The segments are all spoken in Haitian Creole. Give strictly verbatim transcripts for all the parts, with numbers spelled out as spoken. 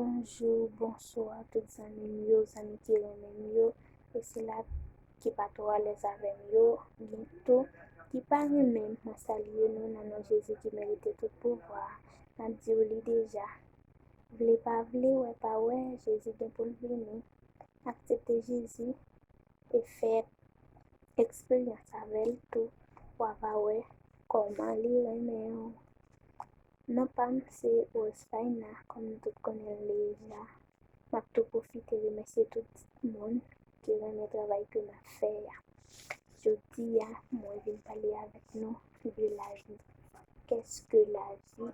Bonjou, bonswa tout zanmi m yo, zanmi ki renmen m yo, e sila ki pa twò alèz avè m yo, gen tou ki pa renmen m. Mwen salye nou nan non Jezi ki merite tout pouvwa. M ap di w li deja. Vle pa vle, wè pa wè, Jezi gen pou l vini. Aksepte Jezi e fè eksperyans avè l tou, w a va wè kòman li renmen w. Non pa m se Rose Faina, kòm nou tout konnen l deja. M ap tou pwofite remèsye tout moun ki renmen travay ke m ap fè a. Jodi a, mwen vin pale avèk nou de lavi. Qu'est-ce que la vie?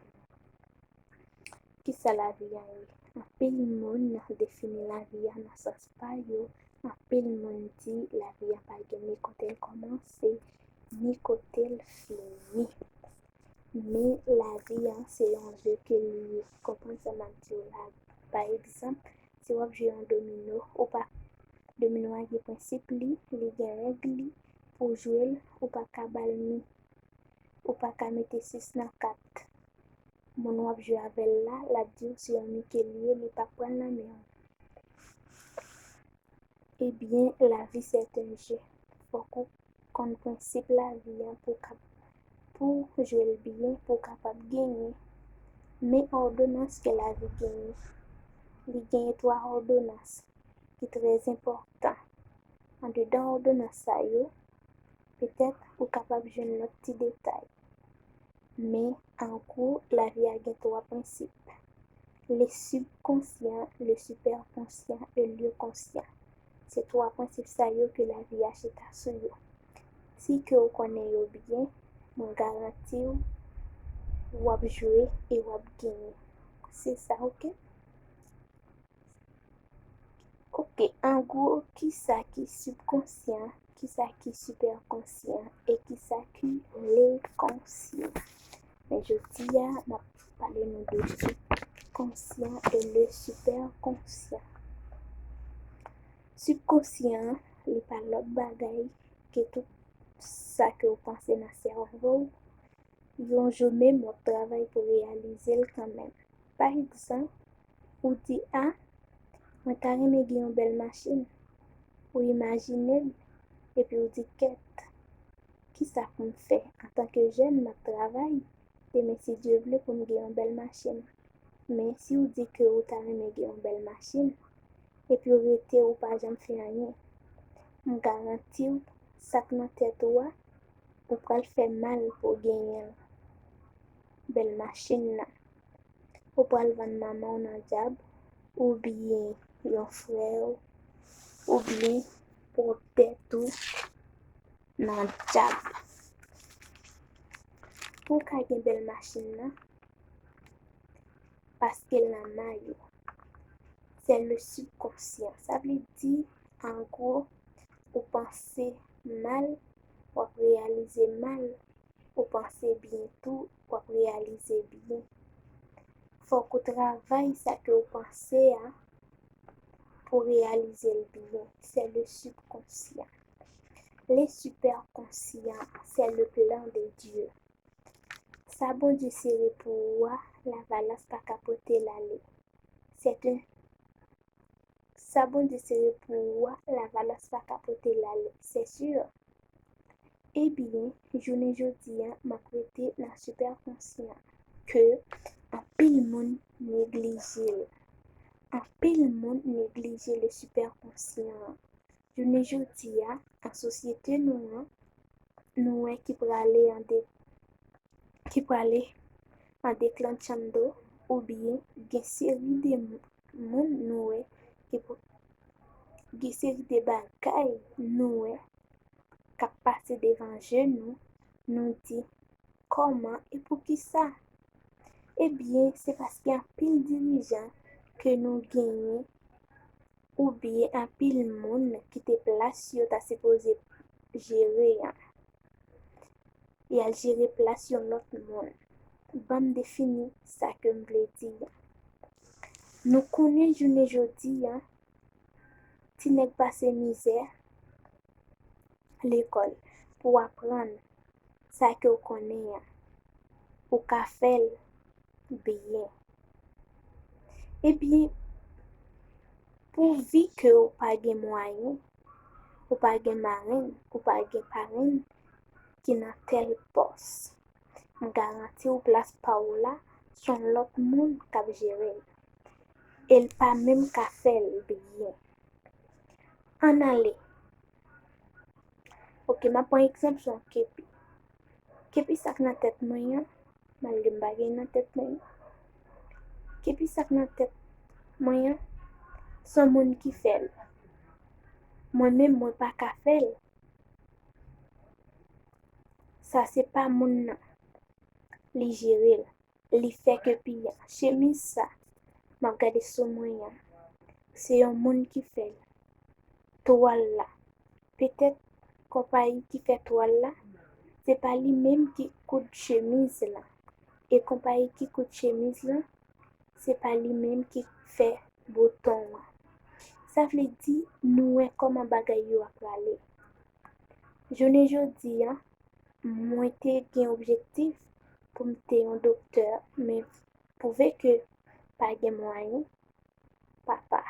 Kisa lavi a ye? Anpil moun defini lavi a nan sans pa yo. Anpil moun di lavi a pa gen ni kote l kòmanse, ni kote l fini. Men lavi a se yon je ke li ye. Konprann sa m ap di w la. Pa egzanp, si w ap jwe yon domino, ou pa, domino a gen prensip li, li gen règ li, pou w jwe l, ou pa ka ba l mi, ou pa ka mete sis nan kat. Moun w ap jwe avè l la, l ap di w se yon mi ke li ye, li p ap pran l nan men w. Ebyen, lavi se yon je. Fòk ou konn prensip lavi a pou w kap-, pou w jwe l byen, pou w kapab genyen. Men òdonans ke lavi genyen, li genyen twa òdonans ki trè enpòtan. Andedan òdonans sa yo, petèt ou kapab jwenn lòt ti detay. Men, an gwo, lavi a gen twa prensip. Le subconscient, le superconscient e le conscient. Se twa prensip sa yo ke lavi a chita sou yo. Si ke w konnen yo byen, mwen garanti w, w ap jwe e w ap genyen. Se sa, oke? Oke, an gwo, kisa ki sibkonsyan, kisa ki sipèkonsyan e kisa ki lekonsyan? Men jodi a, m ap pale nou de sibkonsyan e le sipèkonsyan. Sibkonsyan an, li pa lòt bagay ke tout sa ke w panse nan sèvo w, yon jou menm w ap travay pou reyalize l kanmenm. Pa egzanp, ou di, a, mwen ta renmen gen yon bèl machin. Ou imajine l, epi ou di, kèt, kisa pou m fè? Antanke jèn, m ap travay, demen, si Dye vle, pou m gen yon bèl machin. Men si w di ke ou ta renmen gen yon bèl machin, epi w rete, ou pa janm fè anyen, m garanti w, sa k nan tèt ou a, ou pral fè mal pou w genyen l. Bèl machin nan. Ou pral vann manman w nan dyab, oubyen yon frè w, oubyen pwòp tèt ou nan dyab. Pou w ka gen bèl machin nan, paske l nan may ou. Se le sibkonsyan. Sa vle di, an gwo, ou panse mal, w ap reyalize mal. Ou panse byen tou, w ap reyalize byen. Fòk ou travay sa ke w panse a pou reyalize l byen. Se le sibkonsyan. Le sipèkonsyan, se le plan de Dye. Sa Bondye sere pou ou a, lavalans pa ka pote l ale. Se te Sa Bondye sere pou ou a, lavalans pa ka pote l ale, se si. Ebyen, jounen jodi a, m ap rete nan sipèkonsyan ke anpil moun neglije l. Anpil moun neglije le sipèkonsyan an. Jounen jodi a, an sosyete nou an, nou wè ki prale an de, ki prale an declinando, oubyen gen seri de moun nou wè ki pou, gen seri de bagay nou wè k ap pase devan je nou, nou di, kòman e poukisa? Ebyen, se paske anpil dirijan ke nou genyen oubyen anpil moun kite plas yo ta sipoze jere an. Y al jere plas yon lòt moun. Ban m defini sa ke m vle di an. Nou konnen jounen jodi an, ti nèg pase mizè lekòl pou w aprann sa ke w konnen an. Ou ka fè l byen. Ebyen, pouvi ke ou pa gen mwayen, ou pa gen marenn, ou pa gen parenn ki nan tèl pòs, m garanti w plas pa w la, se yon lòt moun k ap jere l. E l pa menm ka fè l byen. Ann ale. Oke, m ap pran egzanp sou yon kepi. Kepi sa k nan tèt mwen an, malgre m pa gen nan tèt mwen an. Kepi sa k nan tèt mwen an, se yon moun ki fè l. Mwen menm, mwen pa ka fè l. Sa se pa moun nan. Li jere l. Li fè kepi a. Chemiz sa, m ap gade sou mwen an, se yon moun ki fè l. Twal la, petèt konpayi ki fè twal la, se pa li menm ki koud chemiz la. E konpayi ki koud chemiz la, se pa li menm ki fè bouton an. Sa vle di, nou wè kòman bagay yo ap prale. Jounen jodi a, mwen te gen objektif pou m te yon doktè, men pouve ke pa gen mwayen, papa.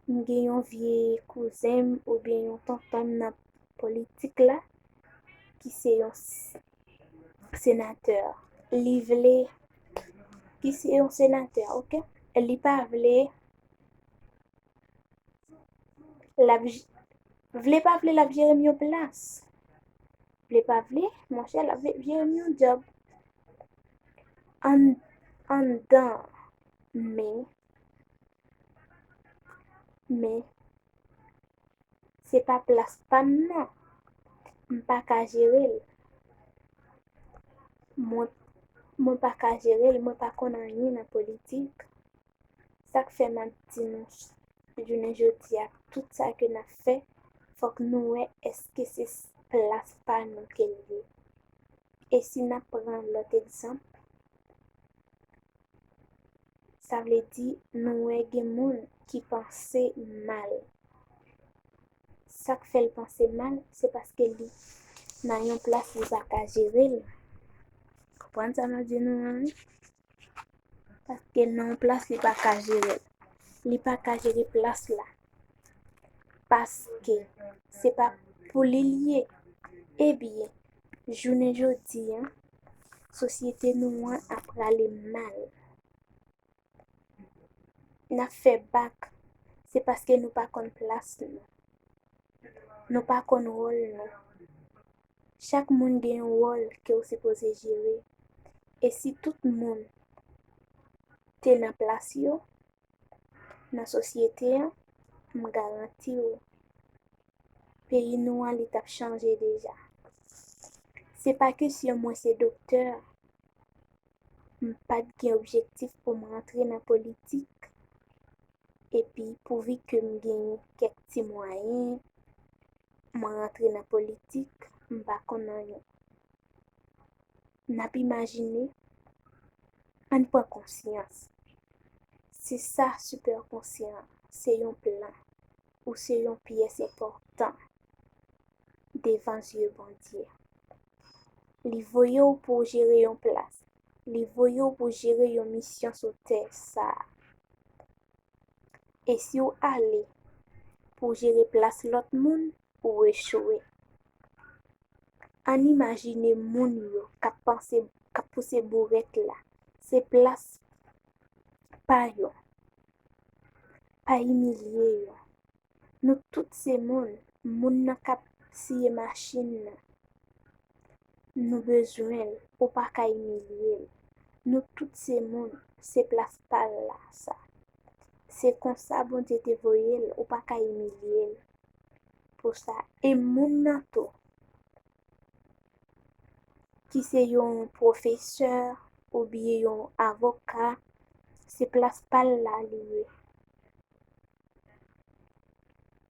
M gen yon vye kouzen m oubyen yon tonton m nan politik la ki se yon s- senatè. Li vle, ki se yon senatè, oke? Li pa vle, l ap j- vle pa vle, l ap jere m yon plas. Vle pa vle, monchè, l ap vle jere m yon djòb. An, anndan, men, men, se pa plas pa m nan. M pa ka jere l. Mwen, mwen pa ka jere l, mwen pa konn anyen nan politik. Sa k fè m ap di nou, jounen jodi a, tout sa ke n ap fè, fòk nou wè èske se s- plas pa nou ke l ye. E si n ap pran lòt egzanp, sa vle di nou wè gen moun ki panse mal. Sa k fè l panse mal, se paske li nan yon plas li pa ka jere l. Konprann sa m ap di nou an, wi? Paske nan yon plas li pa ka jere l. Li pa ka jere plas la. Paske se pa pou li l ye. Ebyen, jounen jodi a, sosyete nou an ap prale mal. N ap fè bak, se paske nou pa konn plas nou. Nou pa konn wòl nou. Chak moun gen yon wòl ke w sipoze jere. E si tout moun te nan plas yo, nan sosyete an, m garanti w, peyi nou an, li t ap chanje deja. Se pa kesyon mwen se doktè, m pa t gen objektif pou m rantre nan politik. Epi, pouvi ke m gen kèk ti mwayen, mwen rantre nan politik, m pa konn anyen. N ap imajine, ann pran konsyans. Se sa, sipèkonsyan, se yon plan, ou se yon pyès enpòtan devan zye Bondye. Li voye w pou w jere yon plas. Li voye w pou w jere yon misyon sou tè sa a. E si w ale pou w jere plas lòt moun, ou echwe. Ann imajine moun yo k ap panse, k ap pouse bourèt la. Se plas pa yo. Pa imilye yo. Nou tout se moun. Moun nan k ap siye machin nan. Nou bezwen l, ou pa ka imilye l. Nou tout se moun, se plas pa l la sa. Se konsa Bondye te voye l, ou pa ka imilye l pou sa. E moun nan tou, ki se yon pwofesè oubyen yon avoka, se plas pa l la li ye.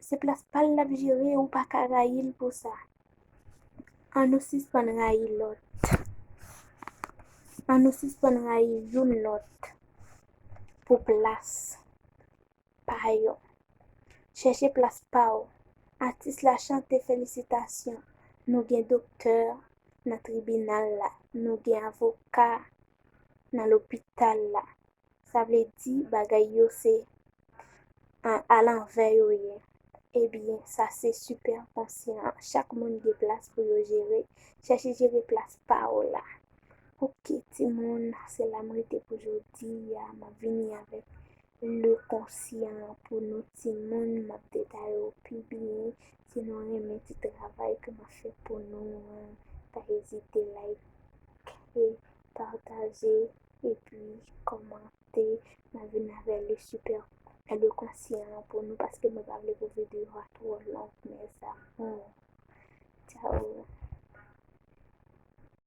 Se plas pa l l ap jere, ou pa ka rayi l pou sa. An nou sispann rayi lòt. An nou sispann rayi youn lòt pou plas pa yo. Chèche plas pa w. Atis la chante felisitasyon. Nou gen doktè nan tribinal la. Nou gen avoka nan lopital la. sa vle di bagay yo se a, alanvè yo ye. Ebyen, sa se sipèkonsyan. Chak moun gen plas pou yo jere. Chèche jere plas pa w la. Ok, timoun, se la m rete pou jodi a. M ap vini avèk le konsyan pou nou timoun. M ap detaye yo pi byen. Si nou renmen ti travay ke m ap fè pou nou an, pa ezite like, pataje, epi kòmante. M ap vin avèk le sipè, le konsyan pou nou, paske mwen pa vle pou videyo a twò long, mes amours. Tchao.